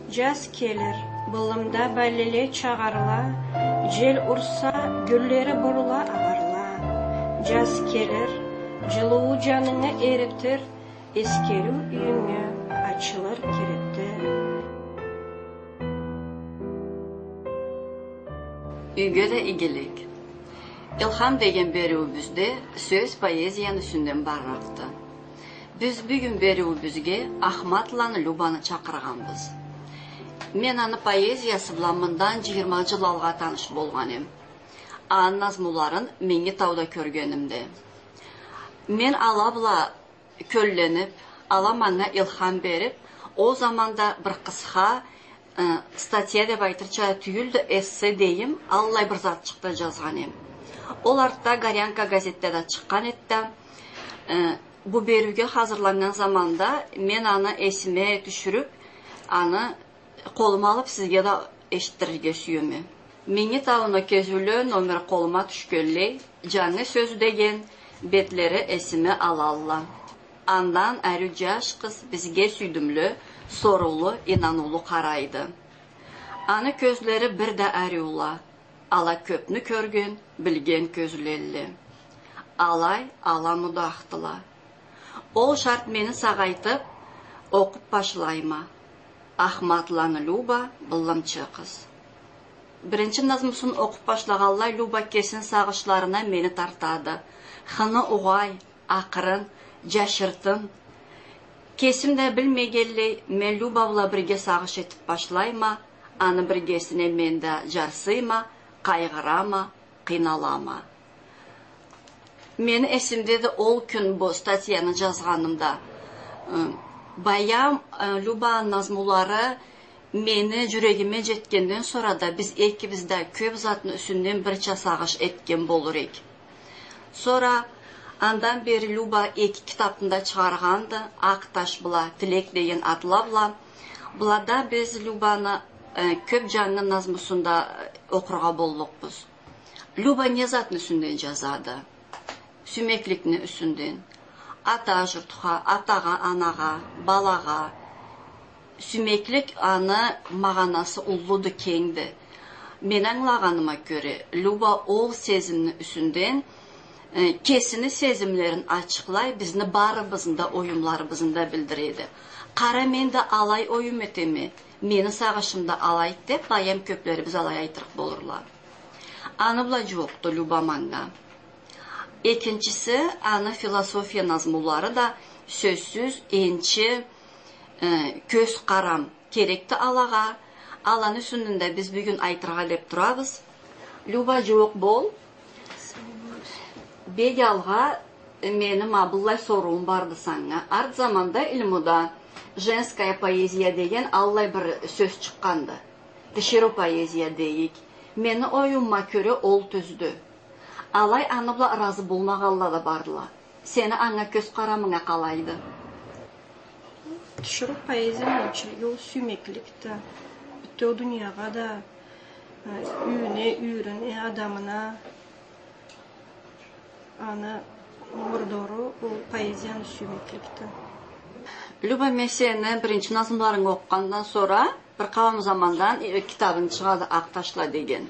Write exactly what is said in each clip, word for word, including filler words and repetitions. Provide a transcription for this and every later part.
Джаз келир, былымда баллиле чагъарла, джел урса, гюллери бурла, агъарла. Джаз келир, джылыуу джанынгы эритир, эскериу юйюнге ачылыр киритди. Юйге да игилик. Илхам деген бериуюбюзде сёз поэзияны юсюнден барыракъды. Биз бюгюн бериуюбюзге Ахматланы Любаны чакъыргъанбыз. Мен аны поэзиясы бла мындан джыйырма джыл алгъа таныш болгъан эм. Аны назмуларын Минги Тауда кёргенимде. Мен ала бла кёлленип, ала манга илхам берип, ол заманда бир къысха, э, статья деп айтырча тюйюлдю, эссе дейим, аллай бир затчыкъ да джазгъан эм. Ол артда «Горянка» газетде да чыкъгъан эди да, э, бу бериуге хазырланнган заманда мен аны эсиме тюшюрюп, аны къолума алып, сизге да эшитдирирге сюеме. Минги Тауну кезиуле номер къолума тюшгенлей, «Джангы сёз» деген бетлери эсиме алалла. Андан ариу джаш къыз бизге сюйдюмлю, соруулу, ийнаныулу къарайды. Аны кёзлери бир да ариула, ала кёпню кёрген, билген кёзлелле. Алай, ала мудахдыла. Ол шарт мени сагъайтып, окъуп башлайма. Ахматланы Люба, былымчы къыз. Биринчи назмусун окъуп башлагъанлай, Люба кесини сагъышларына мени тартады. Хыны угъай, акъырын, джашыртын. Кесим да билмегенлей, мен Люба бла бирге сагъыш этип башлайма, аны биргесине мен да джарсыйма, къайгъырама, къыйналама. Мени эсимдеди ол кюн бу статьяны джазгъанымда. Э, баям, э, Любаны назмулары мени джюрегиме джетгенден сора да биз экибиз да кёп затны юсюнден бирча сагъыш этген болур эк. Сора андан бери Люба эки китапны да чыгъаргъанды, «Акъ таш» бла «Тилек» деген атла бла. Былада биз Любаны, э, кёп джангы назмусун да, э, окъургъа боллукъбуз. Люба не затны юсюнден джазады? Сюймекликни юсюнден. Ата джуртха, атагъа, анагъа, балагъа. Сюймеклик аны магъанасы уллуду, кенгди. Мен ангылагъаныма кёре, Люба ол сезимни юсюнден, э, кесини сезимлерин ачыкълай, бизни барыбызны да оюмларыбызны да билдиреди. Къара, мен да алай оюм этеме, мени сагъышым да алайды деп, баям кёплерибиз алай айтырыкъ болурла. Аны бла джууукъду Люба манга. Экинчиси, аны философия назмулары да, сёзсюз, энчи, э, кёз къарам керекди алагъа. Аланы юсюнден да биз бюгюн айтыргъа деп турабыз. Люба, джууукъ бол. Бек алгъа, э, мени ма быллай соруум барды санга. Арт заманда илмуда женская поэзия деген аллай бир сёз чыкъгъанды. Тиширыу поэзия дейик. Мени оюмума кёре, ол тюздю. Алай аны бла ыразы болмагъанла да бардыла. Сени анга кёз къарамынг а къалайды? Тиширыу поэзия ненча, ол сюймекликди. Бютеу дуниягъа да, э, юйюне, юйюрюне, адамына, аны мурдору ол поэзияны сюймекликди. Люба, мен сени биринчи назмуларынгы окъугъандан сора, бир къауум замандан, э, китабынг чыгъады, «Акъ ташла» деген.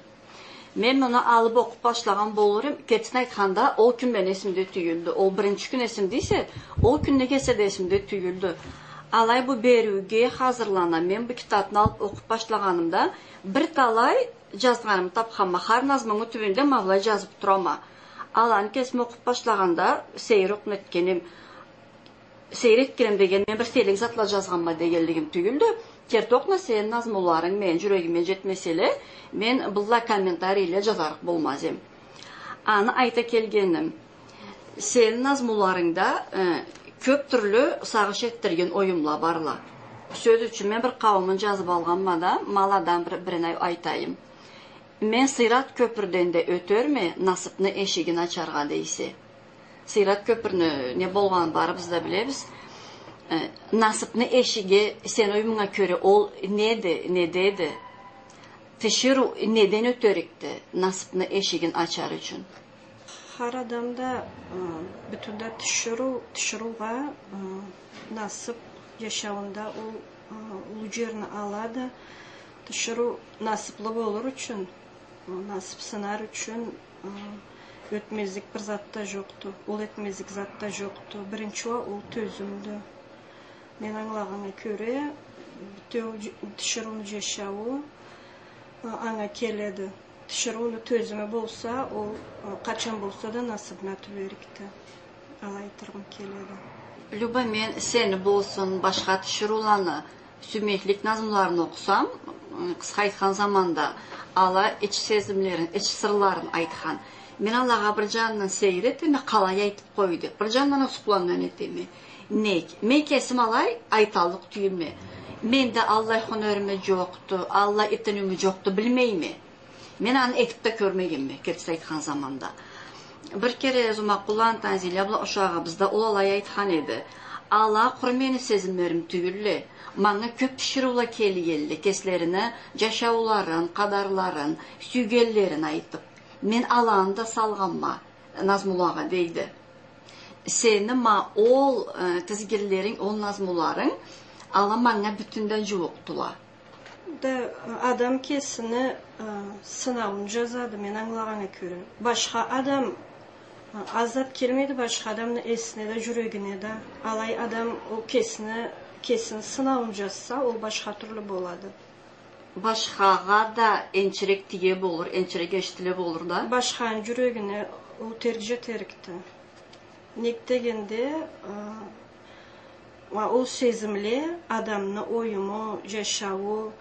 Мен муну алып окъуп башлагъан болур эм, кертисин айтханда, ол кюн мени эсимде тюйюлдю. Ол биринчи кюн эсимде эсе, ол кюн неге эсе да эсимде тюйюлдю. Алай бу бериуге хазырлана, мен бу китапны алып окъуп башлагъанымда, бир талай джазгъанымы тапханма, хар назмуну тюбюнде ма былай джазып турама. Аланы кесим окъуп башлагъанда, сейир окъуна этген эм. Сейир этген эм деген, мен бир сейирлик затла джазгъанма дегенлигим тюйюлдю. Керти окъуна, сени назмуларынг мени джюрегиме джетмеселе, мен быллай комментарийле джазарыкъ болмаз эм. Аны айта келгеним, сени назмуларынгда, э, кёп тюрлю сагъыш этдирген оюмла барла. Сёз ючюн, мен бир къауумун джазып алгъанма да, ма аладан бир, бирин ай-, айтайым. «Мен Сыйрат кёпюрден да ётерме, насыпны эшигин ачаргъа», — дейсе. Сыйрат кёпюрню не болгъанын барыбыз да билебиз. Э, насыпны эшиги, сени оюмунга кёре, ол неди, недеди? Тиширыу неден ётерикди насыпны эшигин ачар ючюн? Хар адам да, э, бютюн да тиширыу, тиширыугъа, э, насып Джашауунда ол, а, уллу джерни алады. Тиширыу насыблы болур ючюн, а, насыб сынар ючюн, а, ётмезлик бир зат да джокъду, ол этмезлик зат да джокъду. Биринчи уа ол тёзюмдю. Мен ангылагъаннга кёре, бютеу дж-, тиширыуну джашауу, а, анга келеди. Тиширыуну тёзюмю болса, ол, а, къачан болса да насыбына тюберикди. Алай айтыргъым келеди. Люба, мен сени болсун, башха тиширыуланы сюймеклик назмуларын окъусам, ы, къысха айтхан заманда, ала ич сезимлерин, ич сырларын айтхан. Мен алагъа бир джанындан сейир этеме, къалай айтыб къойду. Бир джанындан а сукъланнган этеме. Нек? Мен кесим алай айталлыкъ тюйюлме. Менде аллай хунерим джокъду, аллай этенюм джокъду, билмейме. Мен аны этиб да кёрмегенме, кертисин айтхан заманда. Бир кере Зумакъулланы Танзиля бла ушагъыбызда ол алай айтхан эди. Ала къуру мени сезимлерим тюйюлле. Манга кёб тиширыула келгелле, кеслерини джашауларын, къадарларын, сюйгенлерин айтыб. Мен аланы да салгъанма назмулагъа, дейди. Сени ма ол, э, тизгинлеринг, ол назмуларынг, ала манга бютюн да джууукъдула. Да, адам кесини, э, сынауун джазады, мен ангылагъаннга кёре. Башха адам, э, аз зат келмейди башха адамны эсине да, джюрегине да. Алай адам ол кесини, кесини сынауун джазса, ол башха тюрлю болады. Башхагъа да энчирек тие болур, энчирек эшитиле болур да. Башханы джюрегине ол терк джетерикди. Нек дегенде, а, уа ол сезимле, адамны оюму, джашауу,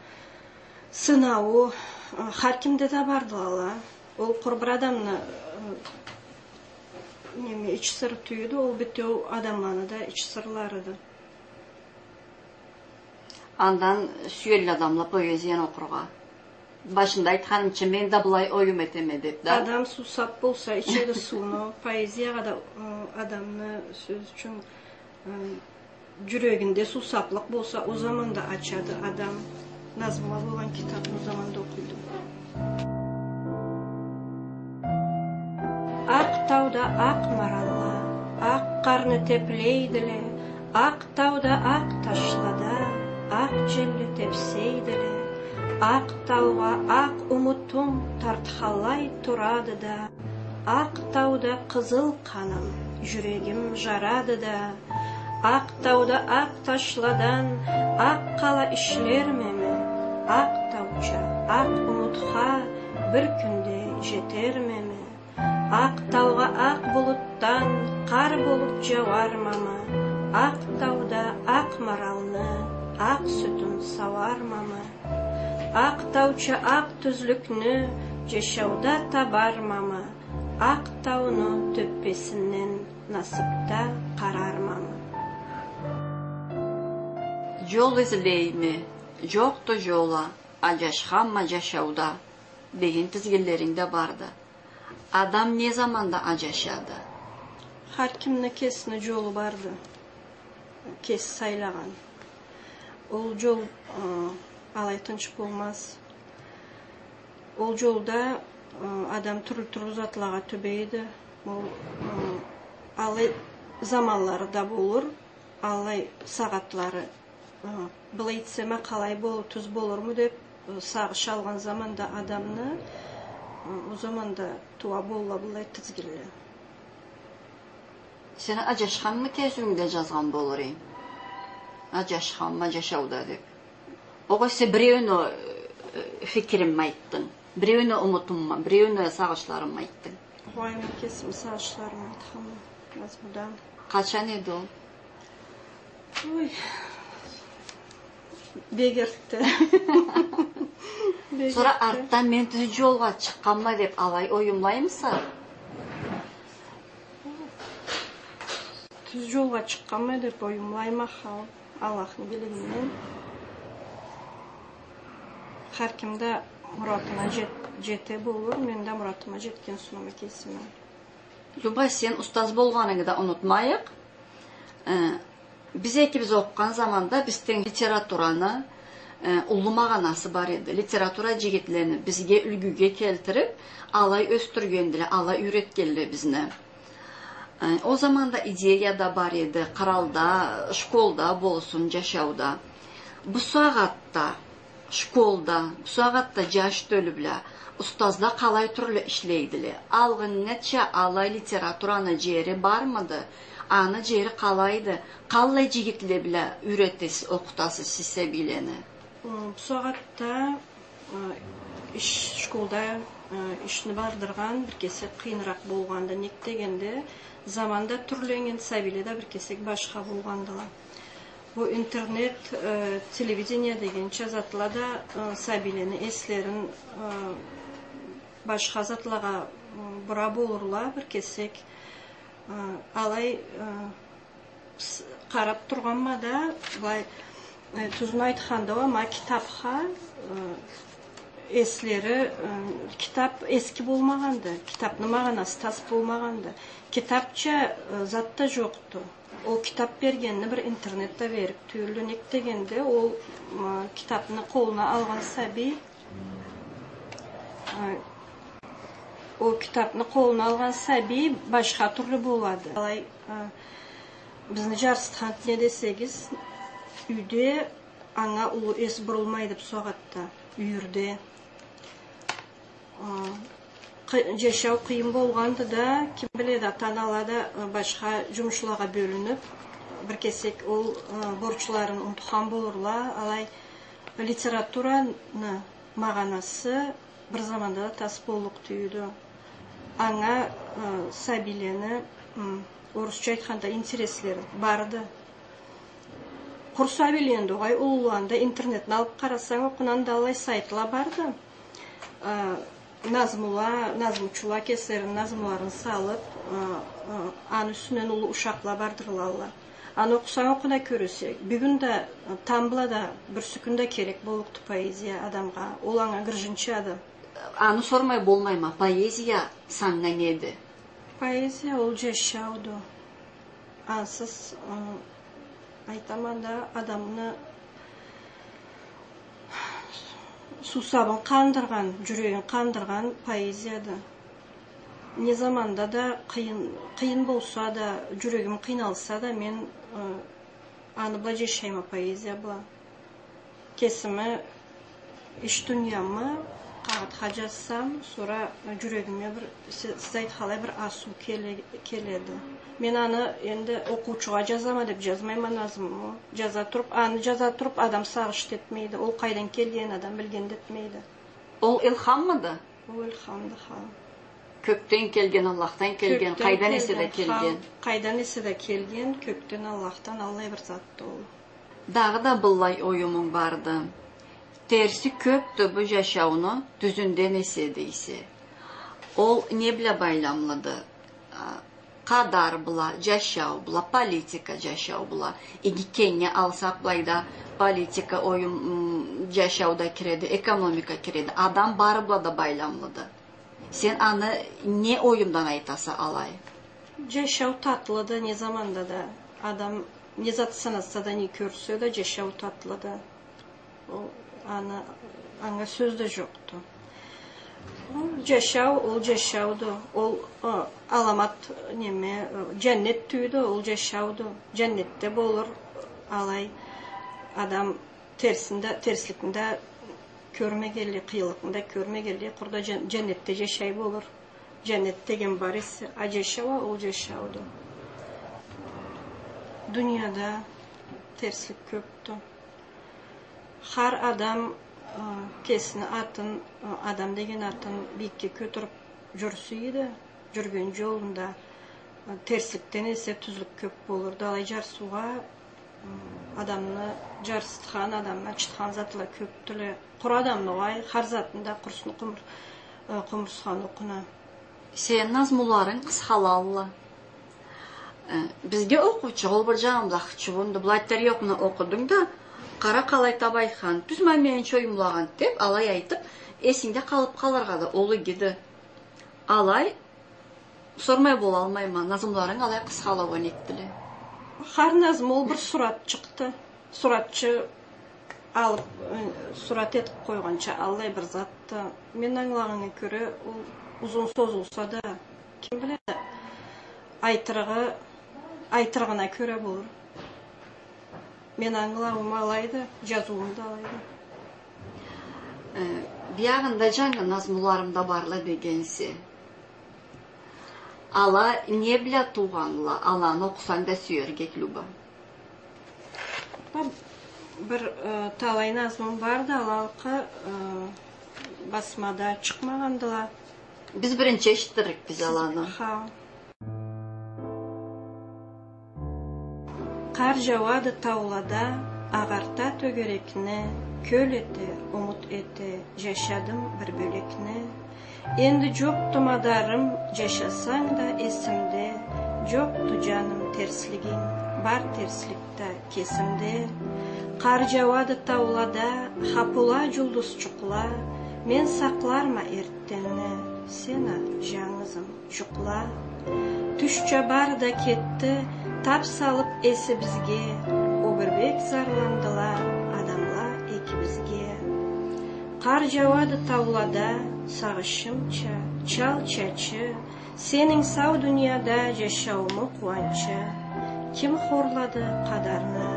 сынаууу, а, хар кимде да бардыла ала. Ол къуру бир адамны, а, неме, ич сыры тюйюлдю, ол бютеу адамланы да ич сырларыды. Андан сюелле адамла поэзияны окъургъа. Башында айтханымча, мен да былай оюм этеме деб да. Адам суусаб болса, ичеди сууну, поэзиягъа да, ы, адамны, сёз ючюн, ы, джюрегинде суусаблыкъ болса, ол заманда ачады адам. Назмула болгъан китабны ол заманда окъуйду. Акъ тауда акъ маралла, акъ къарны теплейдиле, акъ тауда акъ ташлада акъ джелле тепсейдиле. Акъ таугъа акъ умутум тартханлай турады да, акъ тауда къызыл къаным, джюрегим джарады да. Акъ тауда акъ ташладан акъ къала ишлермеми? Акъ тауча акъ умутха бир кюнде джетермеми? Акъ таугъа акъ булутдан къар болуб джауармамы? Акъ тауда акъ маралны акъ сютюн сауармамы? Акъ тауча акъ тюзлюкню джашауда табармамы? Акъ тауну тёппесинден насыбда къарармамы? Джол излейме, джокъду джол а, аджашханма джашауда, деген тизгинлеринг да барды. Адам не заманда аджашады? Хар кимни кесини джолу барды. Кеси сайлагъан. Ол джол, ы, алай тынч болмаз. Ол джолда, ы, адам тюрлю-тюрлю затлагъа тюбейди. Ол, ы, алай заманлары да болур, алай сагъатлары. Ы, былай этсем а къалай бол-, тюз болурму деб, ы, сагъыш алгъан заманда адамны, ы, ол заманда тууа болла былай тизгинле. Сен аджашханны кесинг да джазгъан болур эдинг. Аджашханма джашауда деб. Огъесе биреуню, э, фикиринми айтдынг? Биреуню умутунму, биреуню сагъышларынмы айтдынг? Огъай, мен кесими сагъышларымы айтханма. Аз будан. Къачан эди ол? Ой. Бек эртте. Бек эртте. Сора артда мен тюз джолгъа чыкъгъанма деб алай оюмлаймыса? Тюз джолгъа чыкъгъанма деб оюмлайма, хау, Аллахны билигинден. Хар ким да муратына джет-, джете болур, мен да муратыма джетген сунама кесими. Люба, сен устаз болгъанынгы да унутмайыкъ. Э, биз экибиз окъугъан заманда бизден литератураны, э, уллу магъанасы бар эди. Литература джигитлени бизге юлгюге келтириб, алай ёсдюргендиле, алай юйретгенле бизни. Э, ол заманда идея да бар эди, къралда, школда болсун, джашауда. Бусагъатда школда, бусагъатда джаш тёлю бла устазла къалай тюрлю ишлейдиле? Алгъынча алай литератураны джери бармыды? Аны джери къалайды? Къаллай джигитле бла юретесиз, окъутасыз сиз сабийлени? Ы, бусагъатда, ы, иш, школда, ы, ишни бардыргъан бир кесек къыйыныракъ болгъанды. Нек дегенде, заман да тюрленнген, сабийле да бир кесек башха болгъандыла. Бу интернет, э, телевидение дегенча затла да, э, сабийлени эслерин, э, башха затлагъа, м, бура болурла бир кесек. Э, алай, э, с-, къарап тургъанма да, былай, э, тюзюн айтханда, уа ма китапха, э, эслери, э, китап эски болмагъанды, китапны магъанасы тас болмагъанды. Китапча, э, зат да джокъду. Ол китап бергенни бир интернет да берип тюйюлдю. Нек дегенде, ол, м, китапны къолуна алгъан сабий, а, ол китапны къолуна алгъан сабий башха тюрлю болады. Алай, а, бизни джарсытхан не десегиз, юйде анга уллу эс бурулмайды бусагъатда, юйюрде. А, къы-, джашау къыйын болгъанды да, ким биледи, ата-анала да, а, башха джумушлагъа бёлюнюп, бир кесек ол, а, борчларын унутхан болурла, алай литератураны магъанасы бир заманда да тас боллукъ тюйюлдю. Анга, а, сабийлени, м, орусча айтханда, интереслери барды. Къуру сабийлени да угъай, уллуланы да, интернетни алып къарасанг, окъуна да аллай сайтла барды. А, назмула, назмучула кеслерини назмуларын салып, а, а, аны юсюнден уллу ушакъла бардырлалла. Аны окъусанг, окъуна кёресе, бюгюн да, а, тамбла да, бирси кюн да керек боллукъду поэзия адамгъа. Ол анга гыржынчады. Аны сормай болмайма, поэзия санга неди? Поэзия ол джашауду. Ансыз, ы, айтама да, адамны суусабын къандыргъан, джюрегин къандыргъан поэзияды. Не заманда да къыйын, къыйын болса да, джюрегим къыйналса да, мен, ы, аны бла джашайма, поэзия бла. Кесими иш дуниямы къагъытха джазсам, сора джюрегиме бир, си-, сиз айтханлай, бир асыу келе-, келеди. Мен аны энди окъуучугъа джазама деп джазмайма назмуму. Джаза туруп, аны джаза туруп, адам сагъыш да этмейди. Ол къайдан келген, адам билген да этмейди. Ол илхаммыды? Ол илхамды, ха. Кёкден келген, Аллахдан келген, къайдан эсе да келген. Къайдан эсе да келген, кёкден, Аллахдан, аллай бир затды ол. Дагъыда быллай оюмунг барды. Терси кёпдю бу джашауну, тюзюнден эсе дейсе. Ол не бла байламлыды? А, къадар бла, джашау бла, политика, джашау бла. Иги кенге алсакъ былайда, политика, оюм, м, джашау да киреди, экономика киреди. Адам бары бла да байламлыды. Сен аны не оюмдан айтаса алай? Джашау татлыды не заманда да. Адам не зат сынаса да, не кёрсе да, джашау татлыды. Ол, аны, анга сёз да джокъду. Ол джашау, ол джашауду. Ол, ы, аламат, неме, ы, джаннет тюйюлдю, ол джашауду. Джаннетде болур алай адам терсинде, терсликни да кёрмегенлей, къыйынлыкъны да кёрмегенлей, къуру да джан-, джаннетде джашай болур. Джаннет деген бар эсе, а джашау а, ол джашауду. Дунияда терслик кёпдю. Хар адам, ы, кесини атын, ы, адам деген атын бийикге кётюрюп джюрюсе эди, джюрюген джолунда, ы, терсликден эсе тюзлюк кёп болурду. Алай джарсыугъа, ы, адамны джарсытхан, адамны ачытхан затла кёпдюле. Къуру адамны угъай, хар затны да къурусуну къумур-, ы, къумурсхан окъуна. Сени назмуларынг къысхалалла. Э, бизге окъуучу ол бир джанында хычыуунду. Былай терс окъуна окъудунг да, къара къалай табайхан, тюз ма менича оюмлагъан деп, алай айтып, эсингде къалып къалыргъа да ол игиди. Алай сормай болалмайма, назмуларынг алай къысхалаугъа нек этдиле? Хар назму ол бир суратчыкъды. Суратчы алып, э, сурат этип къойгъанча аллай бир затды. Мен ангылагъаннга кёре, ол узун созулса да, ким биледи, Айтырыгъы, айтырыгъына кёре болур. Мен ангылауум алайды, жазыуум да алайды. Э, биягъында жангы назмуларым да барла дегенсе. Ала не бла туугъанла, аланы окъусанг да сюерик эдик, Люба. Ба-, бир, э, талай назмум барды, ала алкъын, э, басмада чыкъмагъандыла. Биз биринчи эшитдиририкбиз аланы. Ха. Къар жауады таулада, агъарта тёгерекни, кёл эте, умут эте, жашадым бир бёлекни. Энди жокъду мадарым, жашасанг да эсимде, жокъду, жаным, терслигинг, бар терслик да кесимде. Къар жауады таулада, хапула, жулдузчукъла, мен сакъларма эртденни, сен а, жангызым, жукъла. Тюшча бары да кетди, тап салып эсибизге, о бир бек зарландыла адамла экибизге. Къар жауады таулада, сагъышымча, чал чачы, сенинг сау дунияда жашаууму къууанчы. Ким хорлады къадарны,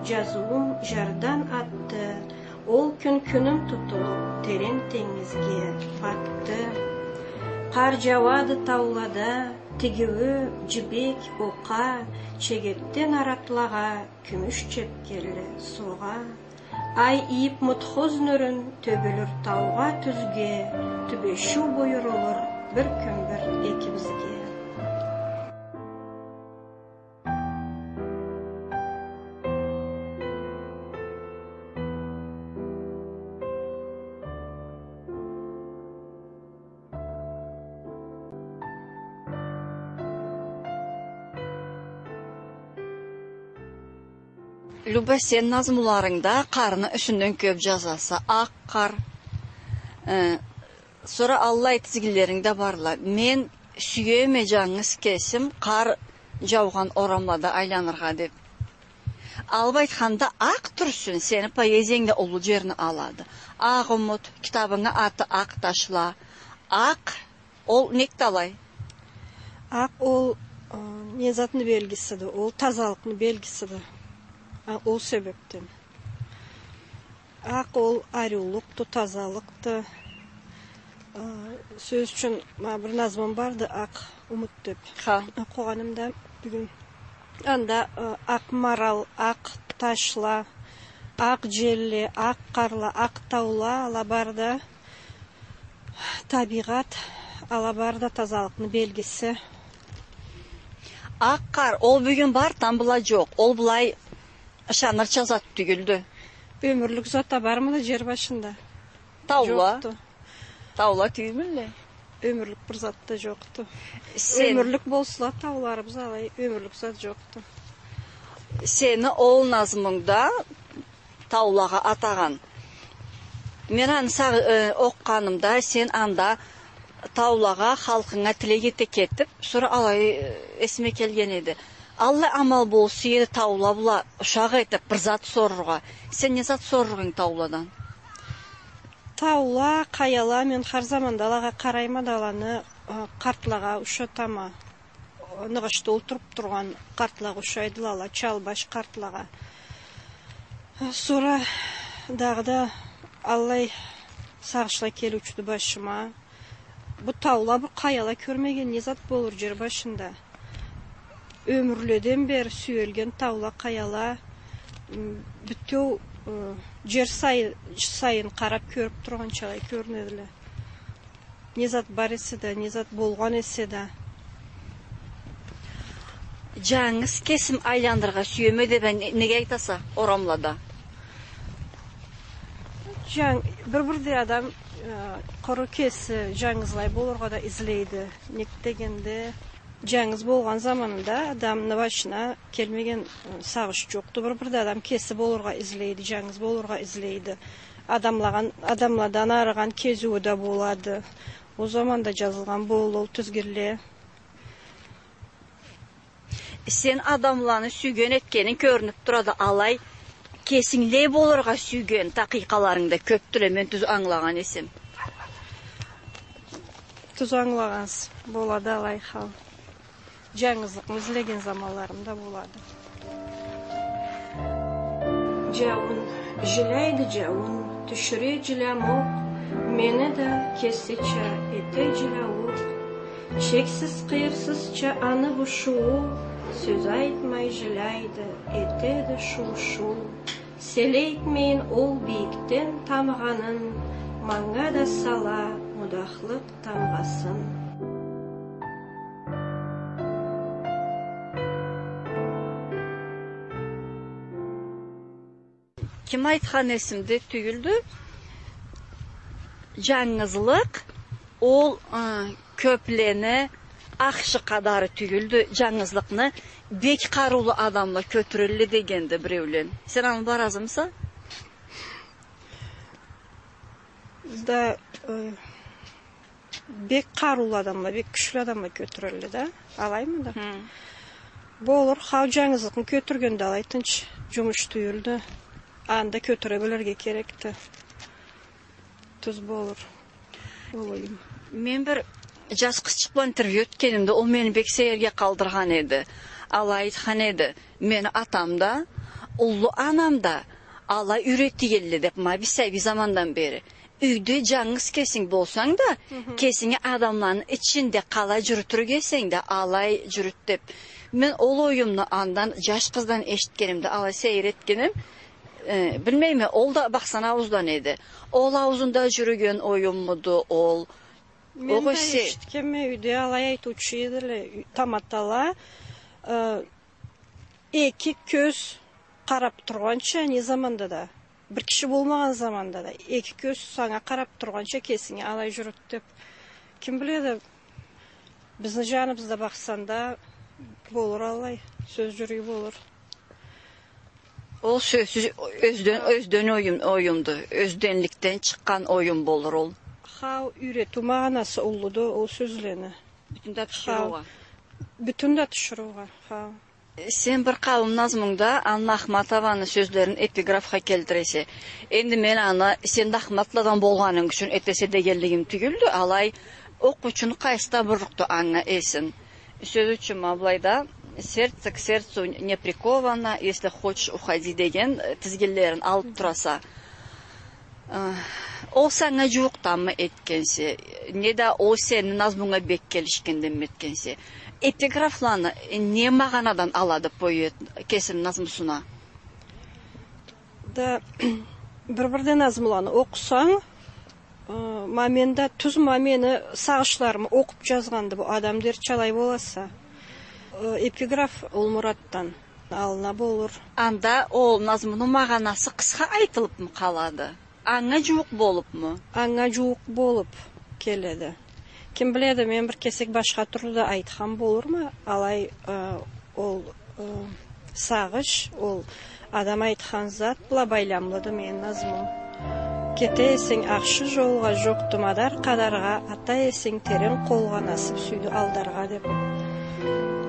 жазыуум жардан атды, ол кюн кюнюм тутулуп, терен тенгизге батды. Къар жауады таулада, тигиую жибек окъа, чегетден аратлагъа, кюмюш чепкенли согъа. Ай ийип мутхуз нюрюн, тёгюлюр таугъа, тюзге, тюбешиу буюрулур бир кюн бир экибизге. Люба, сен назмуларынгда къарны юсюнден кёп жазаса. Акъ къар. Э, сора аллай тизгинлеринг да барла. Мен сюеме жангыз кесим къар жаугъан орамлада айланыргъа деп. Алып айтханда, акъ тюрсюн, сени поэзиянгда уллу жерни алады. Акъ умут, китабынгы аты «Акъ ташла». Акъ, ол некди алай? Акъ ол, э, не затны белгисиди? Ол тазалыкъны белгисиди. А, ол себепден. Акъ ол ариулукъду, тазалыкъды. Э, сёз ючюн, ма бир назмум барды, «Акъ умут» деп. Ха. Окъугъанымда бюгюн. Анда, э, акъ марал, акъ ташла, акъ желле, акъ къарла, акъ таула, ала бары да табигъат, ала бары да тазалыкъны белгиси. Акъ къар, ол бюгюн бар, тамбла жокъ. Ол былай ышанырча зат тюйюлдю. Ёмюрлюк зат а бармыды жер башында? Таула. Жокъду. Таула тюйюлмюлле? Ёмюрлюк бир зат да жокъду. Сен- Ёмюрлюк болсула тауларыбыз алай, ёмюрлюк зат жокъду. Сени ол назмунгда таулагъа атагъан. Мен аны сагъ-, э, окъугъанымда, сен анда таулагъа, халкъынга тилек эте кетип, сора алай, э, эсиме келген эди. Аллай амал болса эди таула бла ушакъ этип бир зат сорургъа. Сен не зат сорургъа эдинг тауладан? Таула, къаяла, мен хар заманда алагъа къарайма да, аланы, э, къартлагъа ушатама. Ныгъышда олтуруп тургъан къартлагъа ушайдыла ала, чалбаш къартлагъа. Сора дагъыда аллай сагъышла келиучюдю башыма. Бу таула, бу къаяла кёрмеген не зат болур жер башында? Ёмюрледен бери сюелген таула, къаяла, м, бютеу, э, жер сайы-, сайын къарап кёрюп тургъанчалай кёрюнедиле. Не зат бар эсе да, не зат болгъан эсе да. Жангыз кесим айланыргъа сюеме деп, не-, неге айтаса, орамлада? Жан-, бир-бирде адам, э, къуру кеси жангызлай болургъа да излейди. Нек дегенде, жангыз болгъан заманында адамны башына келмеген, э, сагъыш жокъду. Бир-бирде адам кеси болургъа излейди, жангыз болургъа излейди. Адамлагъан, адамладан арыгъан кезиую да болады. Ол заманда жазылгъан болур ол тизгинле. Сен адамланы сюйген этгенинг кёрюнюп турады, алай кесинглей болургъа сюйген такъыйкъаларынг да кёпдюле, мен тюз ангылагъан эсем. Тюз ангылагъансыз, болады алай хал. Джангызлыкъны излеген заманларым да болады. Джауун, жиляйды джауун, тюшюре жилям окъ, мени да кесича эте жиляуукъ. Чексиз, къыйырсызча аны бушуу, сёз айтмай жиляйды, этеди шуу-шуу. Селейтмейин ол бийикден тамгъанын, манга да сала мудахлыкъ тамгъасын. Ким айтхан, эсимде тюйюлдю. Джангызлыкъ ол, ы, кёплени ахшы къадары тюйюлдю. Джангызлыкъны бек къарыулу адамла кётюрелле дегенди биреулен. Сен аны бла ыразымыса? Да, ы, бек къарыулу адамла, бек кючлю адамла кётюрелле да. Алаймыды? Хы. Болур, хау, джангызлыкъны кётюрген да алай тынч джумуш тюйюлдю. Аны да кётюре билирге керекди. Тюз болур. Ол оюм. Мен бир джаш къызчыкъ бла интервью этгенимде, ол мени бек сейирге къалдыргъан эди. Алай айтхан эди: мени атам да, уллу анам да алай юйретгенле деп, ма бир сабий замандан бери. Юйде джангыз кесинг болсанг да, хы хы, кесинги адамланы ичинде къалай джюрютюрге эсенг да, алай джюрют деп. Мен ол оюмну андан, джаш къыздан эшитгенимде, алай сейир этгеним, э, билмейме, ол да бахсан аууздан эди. Ол ауузунда джюрюген оюммуду ол? Мен да огъесе эшитгенме, юйде алай айтыучу эдиле, таматала, э, эки кёз къарап тургъанча, не заманда да, бир киши болмагъан заманда да, эки кёз санга къарап тургъанча кесинги алай джюрют деп. Ким биледи, бизни джаныбызда бахсанда болур алай, сёз джюрюй болур. Ол сёзсюз ёзден, ёзден оюм, оюмду. Ёзденликден чыкъгъан оюм болур ол. Хау, юйретиу магъанасы уллуду ол сёзлени. Бютюн да тиширыугъа. Хау. Бютюн да тиширыугъа, хау. Сен бир къауум назмунгда Анна Ахматованы сёзлерин эпиграфха келтиресе. Энди мен аны сен да Ахматовладан болгъанынг ючюн этесе дегенлигим тюйюлдю, алай окъуучуну къайсы да бурлукъда ангылай эсин. Сёз ючюн, ма былайда: «Сердце к сердцу не приковано, если хочешь, уходи» деген, э, тизгинлерин алып тураса. Э, ол санга джууукъданмы этгенсе, неда ол сени назмунга бек келишгенденми этгенсе? Эпиграфланы не магъанадан алады поэт кесини назмусуна? Да, бир-бирде назмуланы окъусанг, э, ма мен да, тюз, ма мени сагъышларымы окъуп джазгъанды бу адам дерча алай боласа. Э, эпиграф Улмуратдан алына болур. Анда ол назмуну магъанасы къысха айтылыпмы къалады? Анга джууукъ болупму? Анга джууукъ болуп келеди. Ким биледи, мен бир кесек башха тюрлю да айтхан болурма, алай, э, ол, э, сагъыш, ол адам айтхан зат бла байламлыды мени назмум. Кете эсенг ахшы джолгъа, джокъду мадар къадаргъа, ата эсенг терен къолгъа, насып сюйдю алдаргъа деп.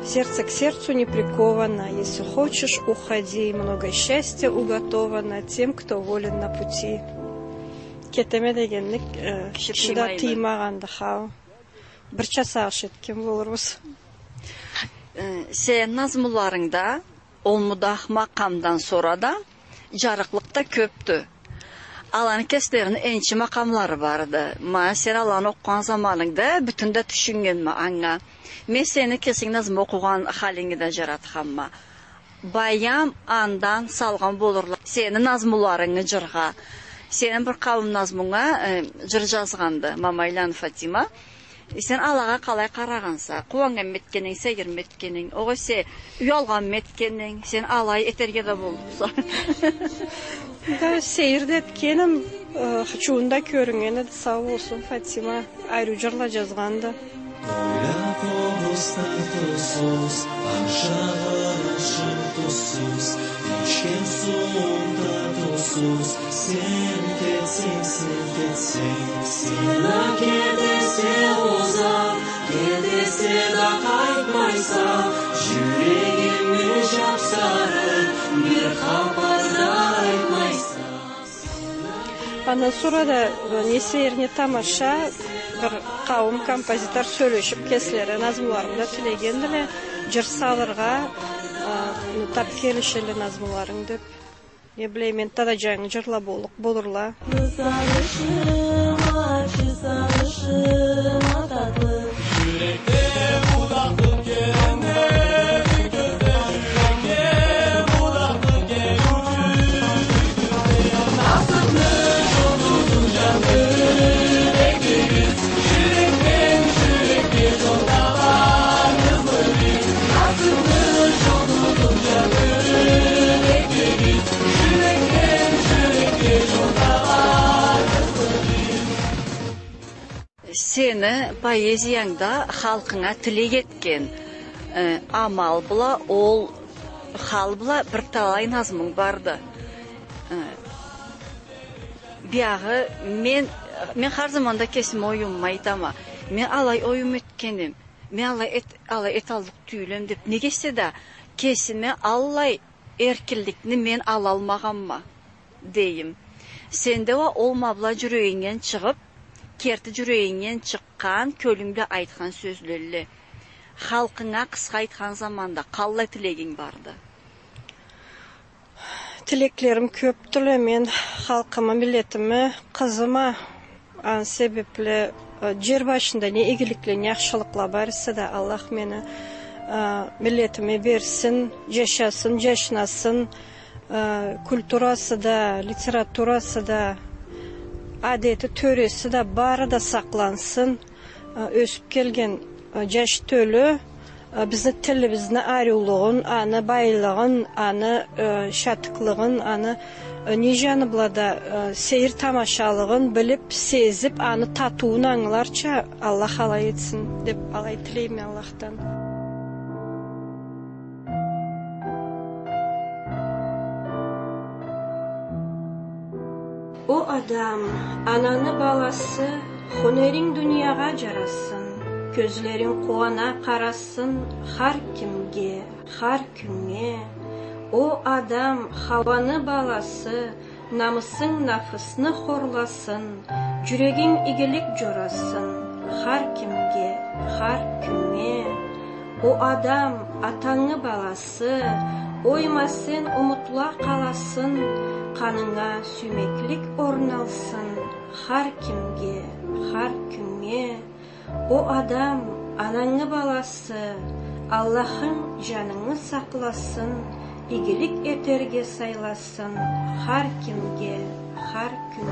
Сердце к сердцу не приковано, если хочешь, уходи, много счастья уготовано тем, кто волен на пути. Кетеме дегенлик, э, киши да тыймагъанды, хау. Бирча сагъыш этген болурбуз. Э, сен назмуларынгда ол мудах макъамдан сора да джарыкълыкъ да кёпдю. Аланы кеслерини энчи макъамлары барды. Ма сен аланы окъугъан заманынгда бютюн да тюшюннгенме анга. Мен сени кесинг назму окъугъан халингде да джаратханма. Баям, андан салгъан болурла сени назмуларынгы джыргъа. Сени бир къауум назмунга, э, джыр джазгъанды Мамайланы Фатима. Э, сен алагъа къалай къарагъанса? Къууаннган этгенинг, сейир этгенинг, огъесе уялгъан этгенинг, сен алай этерге да боллукъса. Да, сейир да этгеним, э, хычыуунда кёрюннген эди, сау болсун Фатима. Ариу джырла джазгъанды. Тойла къобуз татыусуз, ашагъан ашым тузсуз, ичген сууум татыусуз, сен кетсенг, сен кетсенг, сен а кетесе узакъ, кетесе да къайтмайса, джюрегимни джапсарыкъ бир хапар да айтмайса. Андан сора да, э, не сейир, не тамаша, бир къауум композитор сёлешип, кеслери назмуларымы да тилегендиле. Джыр салыргъа, а, таб келишелле назмуларынг деб. Не билейим, энди да джангы джырла боллукъ болурла. Сени поэзиянгда халкъынга тилек этген, э, амал бла, ол хал бла бир талай назмунг барды. Э, биягъы мен, мен хар заманда кесими оюмуму айтама. Мен алай оюм этгеним, мен алай эт-, алай эталлыкъ тюйюлем деб. Неге эсе да, кесиме аллай эркинликни мен алалмагъанма, дейим. Сенде уа ол ма бла джюрегингден чыгъыб, керти джюрегингден чыкъгъан, кёлюнг бла айтхан сёзлелле. Халкъынга къысха айтхан заманда, къаллай тилегинг барды? Тилеклерим кёбдюле, мен халкъымы, миллетими къызыма. Аны себебли, э, джер башында не игиликле, не ахшылыкъла бар эсе да, Аллах мени, э, миллетиме берсин, джашасын, джашнасын, э, культурасы да, литературасы да, адети, тёреси да, бары да сакълансын. Э, ёсюб келген, э, джаш тёлю, э, бизни тилибизни ариулугъун, аны байлыгъын, аны, э, шатыкълыгъын, аны, э, не джаны бла да, э, сейир-тамашалыгъын билиб, сезиб, аны татыуун ангыларча Аллах алай этсин деб, алай тилейме Аллахдан. О адам, ананы баласы, хунеринг дуниягъа джарасын, кёзлеринг къууана къарасын хар кимге, хар кюннге. О адам, Хауаны баласы, намысынг нафысны хорласын, джюрегинг игилик джорасын хар кимге, хар кюннге. О адам, атангы баласы, ойма сен, умутла къаласын, къанынга сюймеклик орун алсын хар кимге, хар кюннге. О адам, анангы баласы, Аллахынг джанынгы сакъласын, игилик этерге сайласын хар кимге, хар кюннге.